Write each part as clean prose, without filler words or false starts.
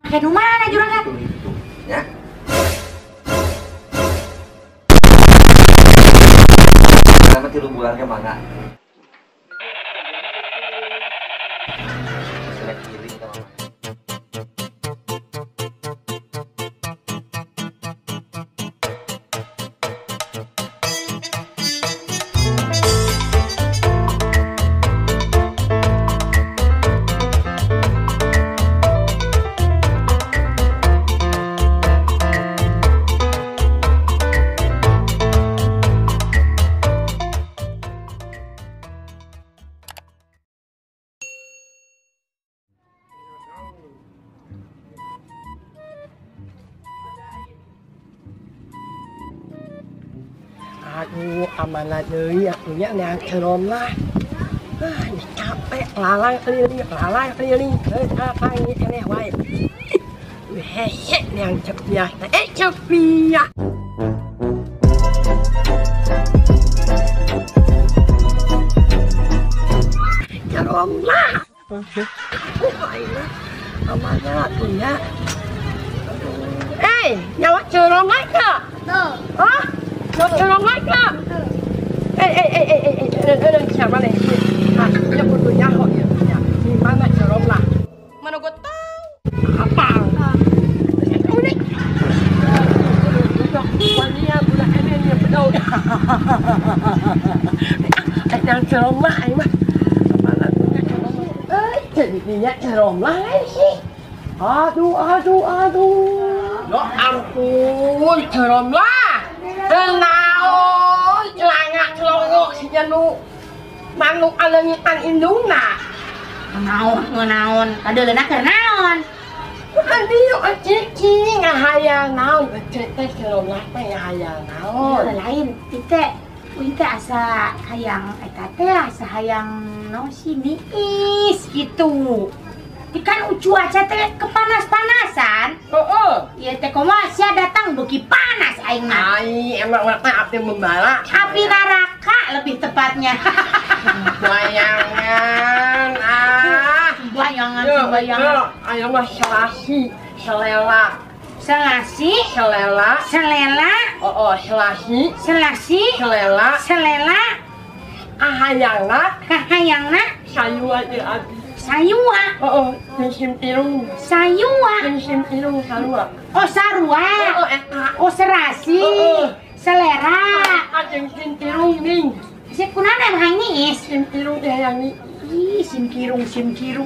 Make nu mana juragan? Itu ya. Sama 3 bulan ke mana? Aduh, amanah deui atunya neang cerom lah. Ah, capek lalang keliling, lalang keliling, keneh wae. Hese neang cepiah, cepiah. Cerom lah. Amanah atunya. Nyawa cerom lah ke? Hah? Cerom lah ke? Siapa nih? Ah, ya kudu nyaho ya. Di mana cerom lah? Mana gua tahu? Apa? Udah. Wania bulan ini betul. Yang cerom lah, aing mah. Mana punya cerom? Jadinya cerom lah sih. Aduh, aduh, aduh. Ya ampun, cerom lah. Naon celangak celongok si janu manuk alengitan indungna. Naon, naon, kadeuleuna keur naon? Aduh, cicing ngahayang naon, teh cerom lah teh ngahayang naon. Lain, teh uing teh asa hayang eta teh asa hayang naon sih niis gitu. Kan cuaca teh kepanas-panasan. Heeh. Ieu teh kumaha sia datang beuki panas aing mah. Ai, emang urang teh api membara. Api neraka lebih tepatnya. Bayangan ah. Bayangan, bayangan. Ayo mah selasi, selela. Selasi, selela, selela. Oh, selasi, selasi, selela, selela. Kahayangna, kahayangna. Sayua jeung abi. Sayua. Oh, musim tirung. Sayua. Musim tirung sarua. Oh, sarua. Oh, eta. Oh, serasi. Selera. Eta jeung sim tirung ning. Sip kunaon emang hayang niis? Sim tirung teh hayang niis. Ih, sim kirung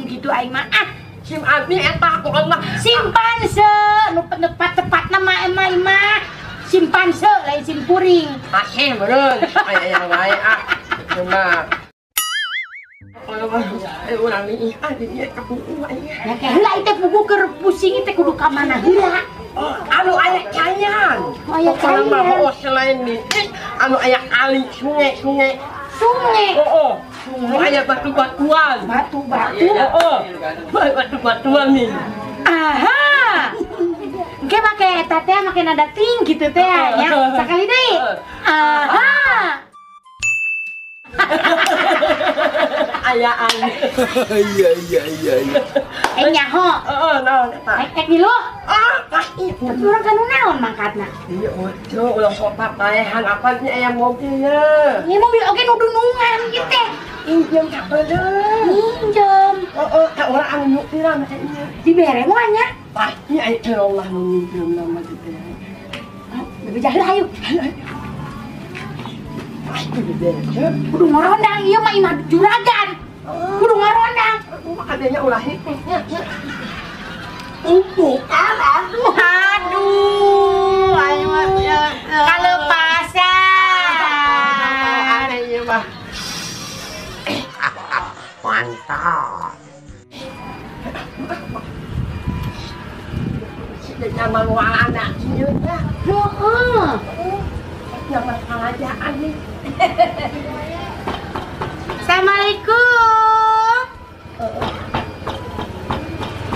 gitu aing mah. Ah, sim abi eta pokona mah simpanse. Nu tepat-tepatna mah emah imah. Simpanse lain sim kuring. Asih meureun. Aya yang wae ah. Cuma urang niis ah dieu kapugu aing. Ya ke heula ieu teh pugu keur pusing teh kudu ka mana heula. Oh, anu aya cayan. Oh, aya cayan. Oh, selain niis anu aya kali sungai-sungai. Sungai. Oh, oh. Aya batu-batuan. Batu-batu. Heeh. Batu-batuan nih. Aha. Engke make eta teh make nada ting gitu teh ya. Sakali deui. Aha. Ayaan. Iya iya iya iya. Nyaho. Heeh, naon eta? Ek milu. Ah, pasti. Tapi urang kan naon mangkatna? Iya, ojo ulah sok papaehan apa nya aya mobil ye. Ieu mobil oge nu dunungan ieu teh. Injem sapedeung. Injem. Heeh, ka urang anu nyupiran make ieu. Dibere moal nya? Pasti aya cerom lah nu nginjem mah dibere. Bebeja heula hayu. Pasti dibere. Kudu ngorondang ieu mah imah juragan. Kudu ngorondang. Adanya ulah hitungnya. Bukan, aduh. Aduh, ayo kalepasan. Aneh ieu mah. Mantap. Nyaman walana ieu teh. Heeh. Nyaman kalajaan nih. Assalamualaikum.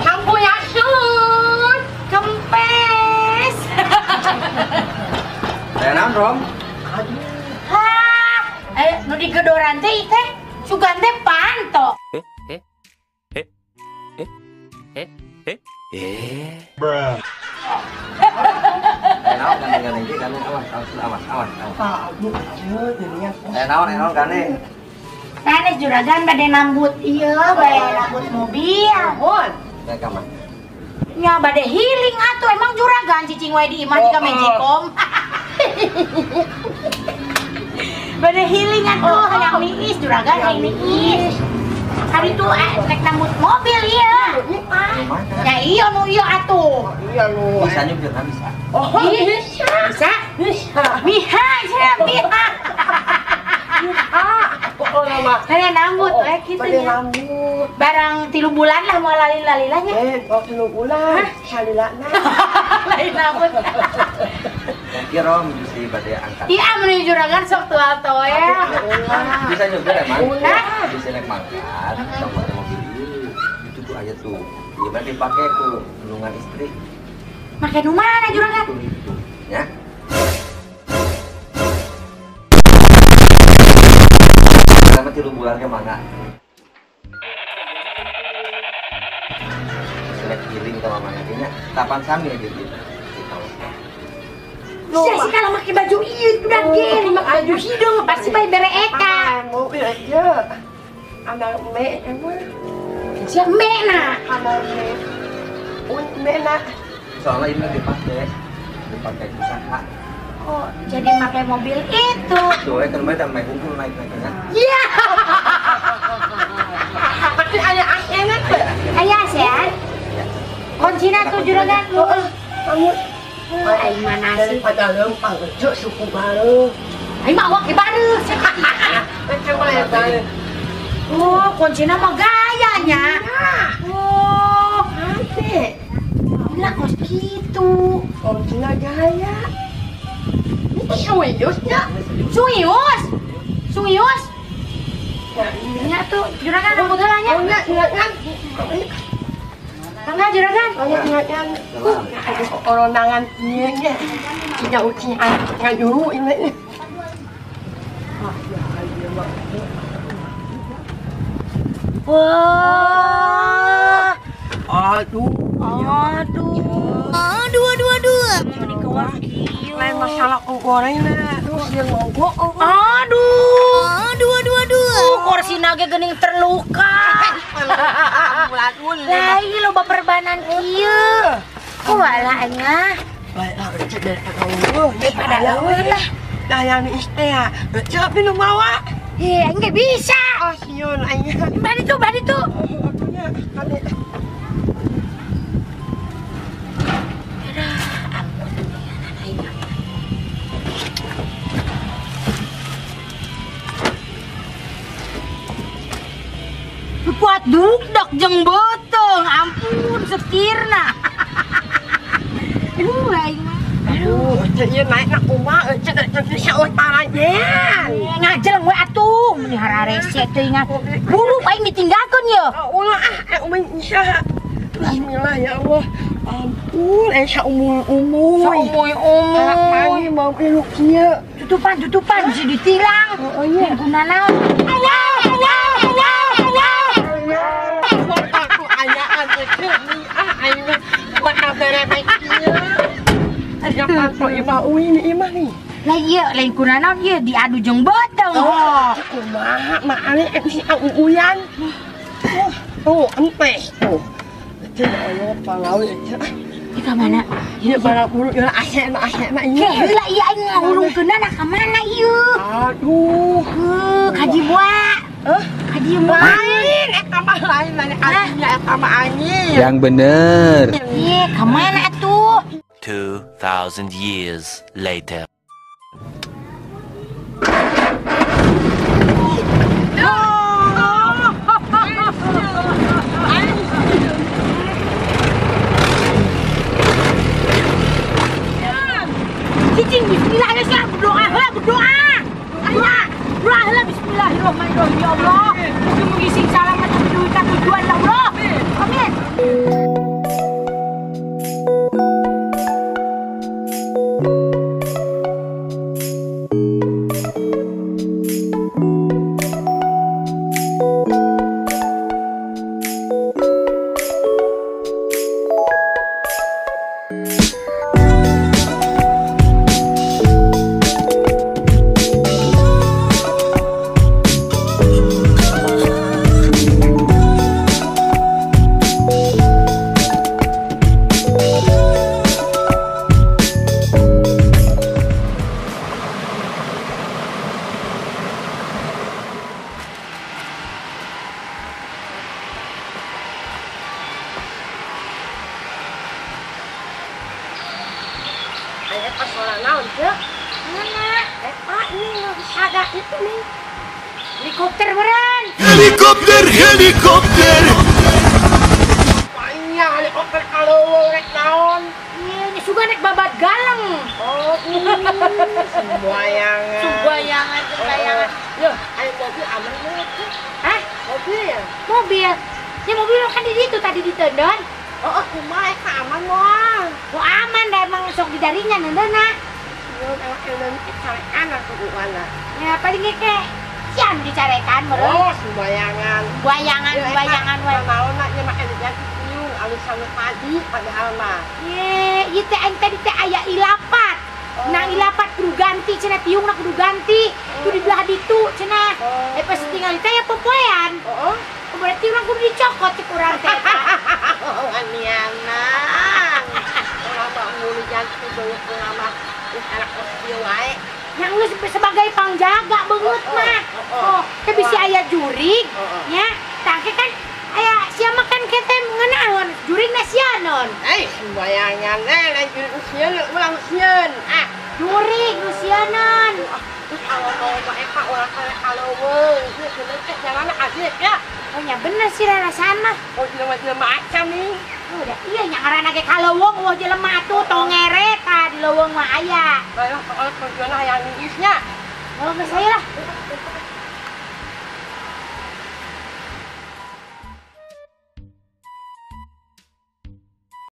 Sampurasun. Kempes. Saya naon, Rom? Hah, nu digedoran teh teh sugan teh panto. Bruh. Naon gandeng-gandeng ge gandeng awas awas awas awas. Naon naon gandeng. Sanes juragan bade nambut ieu bae nambut mobil. Mohon. Ya ka mana? Nya bade healing atuh emang juragan cicing wae di imah jika magicom. Bade healing atuh hayang niis juragan hayang niis. Hari itu rek nambut mobil ieu. Ya iya nu ieu atuh. Iya nu. Bisa nyupir kan bisa. Oh, bisa. Bisa? Bisa. Miha, miha. Pokoknya mah. Saya nambut we kitu nya. Nambut. Barang 3 bulan lah mau lalin-lalilahnya. Oh 3 bulan. Salilana. Lain nambut. Mungkin Rom bisa bade angkat. Iya mun juragan sok tual toel. Bisa nyupir emang? Bisa naik mangkat, tong pakai mobil ieu. Itu tuh aja tuh. Ieu berarti dipake ku nulungan istri. Make nu mana juragan? Itu, ya. Sama 3 bulan ke mana? Selek healing sama mamanya, kapan sami aja gitu. Sia sih kalau pakai baju ieu udah ge, baju hidung pasti bae bere eta. Mobil aja. Amar me emang. Sia me na. Amar me. Un me na. Soalnya ini dipakai, dipakai usaha. Oh, jadi pakai mobil itu. Tuh, kan mereka naik kumpul naik naik kan? Iya. Pasti ada AC-nya tuh. Aya AC ya? Kuncinya tuh juragan. Kamu. Aing mana sih? Daripada lempang kerja suku baru. Aing mah awak baru. Oh, kuncinya mah gayanya. Oh, nanti. Lah kos gitu. Kuncinya gaya. Ini seriusnya. Serius? Serius? Nya tuh juragan rambut heulanya. Enggak, enggak. Enggak juragan. Enggak, oronangan ieu nya. Cia ucian ngajuru ini. Wah. Aduh. Aduh. Aduh, aduh, aduh. Lain masalah goreng nah. Terus dia mogok. Aduh. Aduh, aduh, aduh. Kursi nage geuning terluka. Lah ieu loba perbanan kieu. Kumaha aing mah? Baiklah, daripada leuweung lah. Dah yang istri ya, cek minum mawa. Ih, aing ge bisa. Oh, sieun aing. Bari tuh, bari tuh. Kuat dukdak jeung beuteung, ampun setirna. Aduh aing mah. Aduh, ieu naik na kumaha cek cek bisa utarajen. Ngajeleng we atuh, meuni hararese teuing. Buru aing ditinggalkeun ye. Ulah ah, aing bisa. Bismillah ya Allah. Ampun, saumur-umur. Saumur-umur. Anak pangi mau iluk kieu. Tutupan, tutupan bisa ditilang. Oh iya. Guna naon? Allah, Allah, Allah, Allah. Aku ayaan teh nih ah aing mah bakal bere kieu. Siapa tuh imah uin imah nih? Lah iya, lain kuna naon ieu diadu jeung beuteung. Oh, kumaha mah ale si uuyan. Oh, ente tuh. Cek aya pangawe cek. Di ka mana? Ieu barang buru ieu asena asena ieu. Heula ieu aing ngahulungkeunna ka mana ieu? Aduh, heuh ka Jibwa. Hah? Ka Jibwa. Lain eta mah lain lain anjingnya eta mah anjing. Yang bener. Ieu ka mana atuh? 2000 years later. Cicing bismillah ya berdoa heula berdoa. Doa. Doa heula bismillahirrahmanirrahim ya Allah. Mugi-mugi sing salamet dugi ka tujuan ya Allah. Amin. Eta suara naon teh? Mana? Eta ini ada itu nih. Helikopter beren. Helikopter, helikopter. Iya, helikopter kalau rek naon. Iya, ini suka naik babat galang. Oh, sembayangan. Sembayangan, sembayangan. Yo, ayo mobil aman banget. Hah? Mobil ya? Mobil. Ya mobil kan di situ tadi di tendon. Oh, kumaha eta aman moal. Oh, aman dah emang sok di darinya nendona. Sieun emang elon carekan atuh kuana. Ya paling ge sian dicarekan meureun. Oh, sembayangan. Bayangan, bayangan wae. Naon nya mah ganti tiung alus anu tadi padahal mah. Ye, ieu teh aing tadi teh aya ilapat. Nah ilapat kudu ganti cenah tiungna kudu ganti. Tuh di belah ditu cenah. Eh pas tinggal teh ya popoean. Heeh. Berarti urang kudu dicokot cek urang teh eta. Aniana. Urang mah mulu jantung beungeut urang mah geus anak kecil wae. Yang geus sebagai pangjaga beungeut mah. Oh, teh bisi aya jurig nya. Tah kan aya sia mah kan kete ngeunahon jurigna sia non. Eh, sembayangan lain jurig sieun urang sieun. Ah, jurig nu sieun non. Terus kalau mah eta urang kale kaleuweung, geus bener teh jalanna asik ya. Oh nya bener sih rarasaan mah. Oh jelema-jelema acan nih. Oh udah iya nya ngaranna ge kaleuweung eueuh jelema atuh tongere tah di leuweung mah aya. Bae lah pokoknya tujuanna hayang niisnya. Oh geus aya lah.